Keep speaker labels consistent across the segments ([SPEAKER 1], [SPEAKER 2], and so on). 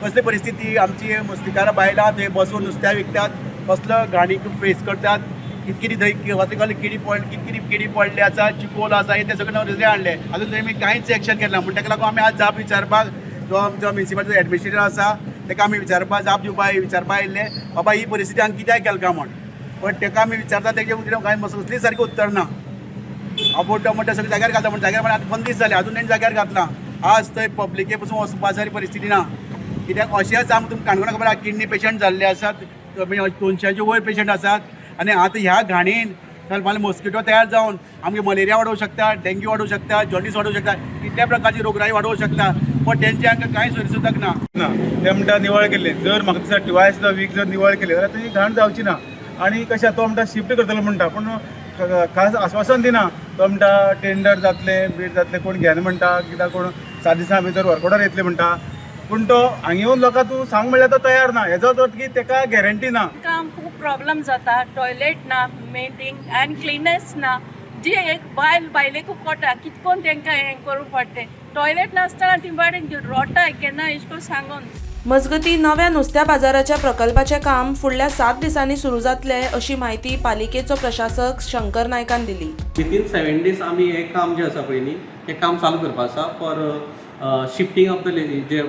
[SPEAKER 1] कसली परिस्थिती आमची नुस्तेकारां बायलां थंय बसून नुस्त्या विकतात, कसलो घाणीक फेस करतात. कित कितें थंय कसले कसले किडी पडले, कित कितें किडी पडले आसा, चिकोल आसा, हे ते सगळें नजरे हाडले. अजून थंय आमी कांयच एक्शन केलें ना. म्हण ताका लागून आमी आज जाप विचारपाक जो आमचो म्युनिसिपालिटीचो एडमिनिस्ट्रेटर आसा ताका आमी विचारपाक, जाप दिवपाक विचारपाक आयिल्ले, बाबा ही परिस्थिती हांगा कित्याक केला काय म्हण. पण ताका आमी विचारता, तेजें उतर कांय कसली सारकें उत्तर ना. आबोट म्हणटा सगळें जाग्यार घालता म्हण, जाग्यार, आतां 15 दीस जाले, अजून तेणी जाग्यार घातला. आज थंय पब्लिके पसून वचपा सारकी परिस्थिती ना. कित्याक अशेंच आमकां तुमकां काणकोणा खबर आहा, किडनी पेशंट जाल्ले आसात, 200चे वयर पेशंट आसात. आनी आतां ह्या घाणीन मागीर मॉस्किटो तयार जावन आमगे मलेरिया वाडोवंक शकता, डेंग्यू वाडोवंक शकता, जॉन्डीस वाडोवंक शकता, कितल्या प्रकारची रोगराई वाडोवंक शकता. पण तेंचे हांकां कांय सोयरी सुद्दां ना.
[SPEAKER 2] ना, ते म्हणटा निवळ केल्ले. जर म्हाका दिसता टिवायस वीक जर निवळ केले जाल्यार ती घाण जावची ना. आनी कशें, तो म्हणटा शिफ्ट करतलो म्हणटा, पूण खास आस्वासन दिना. तो म्हणटा टेंडर जातलें, बीड जातलें, कोण घेना म्हणटा, कित्याक कोण 7 दिसां भितर वर्क ऑर्डर येतलें म्हणटा, पूण तो हांगा येवन लोकांक तूं सांग म्हणल्यार तो तयार ना. हेजो अर्थ की तेका गॅरंटी ना.
[SPEAKER 3] आमकां खूब प्रॉब्लम जाता. टॉयलेट ना, मेन थींग, आनी क्लिननेस ना. जी एक बायल बायलेकू कोटा कितकोन तांकां हें करूंक पडटे. टॉयलेट नासतना ती बाडी रोटाय केन्ना एश कोन सांगून.
[SPEAKER 4] मजगतीं, नव्या नुस्त्या बाजाराच्या प्रकल्पाचें काम फुडल्या 7 दिसांनी सुरू जातलें अशी माहिती पालिकेचो प्रशासक शंकर नायकान दिली.
[SPEAKER 5] विथीन 7 डीज आमी हें काम जें आसा पळय न्ही, हें काम चालू करपा आसा फॉर शिफ्टींग ऑफ the जे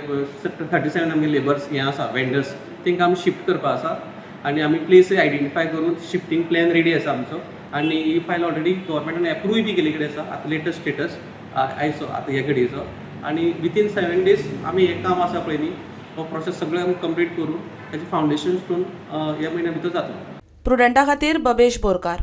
[SPEAKER 5] 37 आमगे लेबर्स हें आसा, वेंडर्स, तांकां आमी शिफ्ट करपा आसा. आनी आमी प्लेस आयडेंटिफाय करून शिफ्टींग प्लॅन रेडी आसा आमचो. आनी ही फायल ऑलरेडी गव्हर्मेंटान एप्रूवय बी केल्ली कडेन आसा, आतां लेटस्ट स्टेटस आयचो आतां ह्या घडयेचो. आनी विथीन 7 डीज आमी हें काम आसा पळय न्ही, हो प्रोसेस सगळें आमी कंप्लीट करून ताचें फावंडेशन स्टोन ह्या म्हयन्या भितर जातलो.
[SPEAKER 4] प्रुडंटा खातीर बबेश बोरकार.